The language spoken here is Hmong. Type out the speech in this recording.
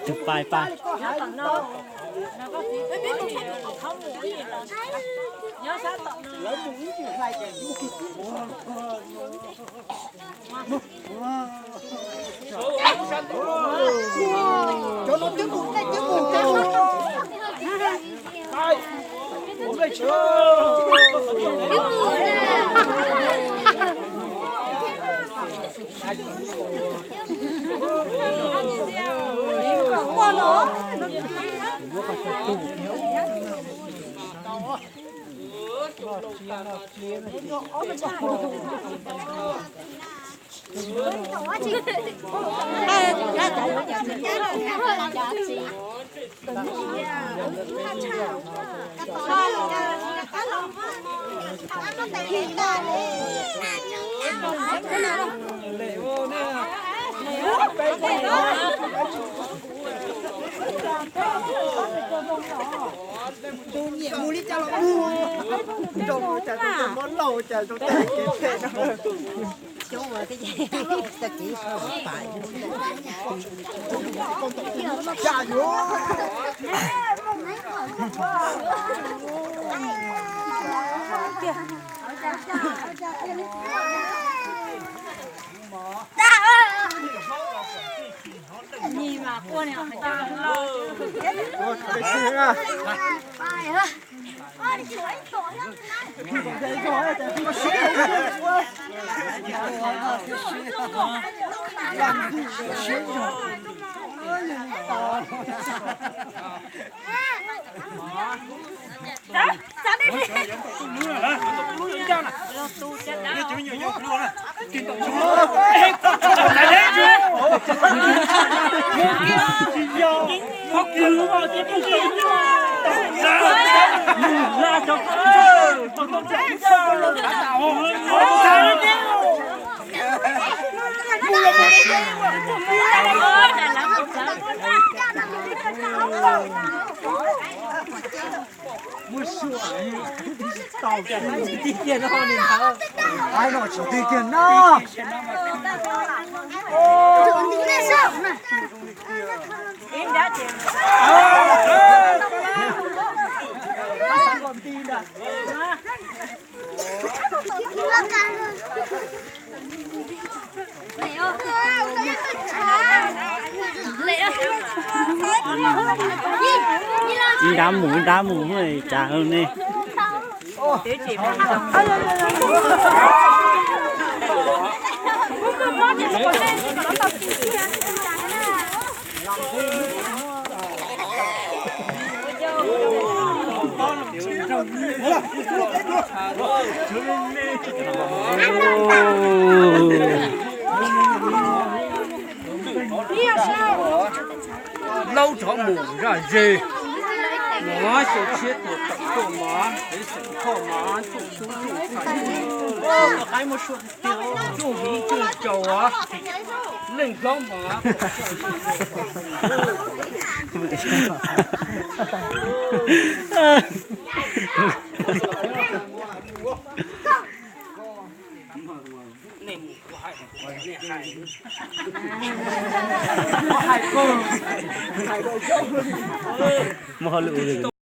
Tus pais pais. Tus nyiam mus li cas los mus, nrog mus cas tus muab lauj cas tus tag kev phem no. Muaj suav tsis tau cas tsis tig kiag no, ai no tsis tig kiag no. Ib nrab mus ib nrab mus, cas ne. Laub rov mus zaj ze, mov xyaw tshiab tuag tawm tuaj mov, peb xeem Thoj mov, tsuj tub tsuj qab, qaib muaj sua tiag, tsuj viv tsuj tsaus, leej hlob mov. Muaj hauj lwm.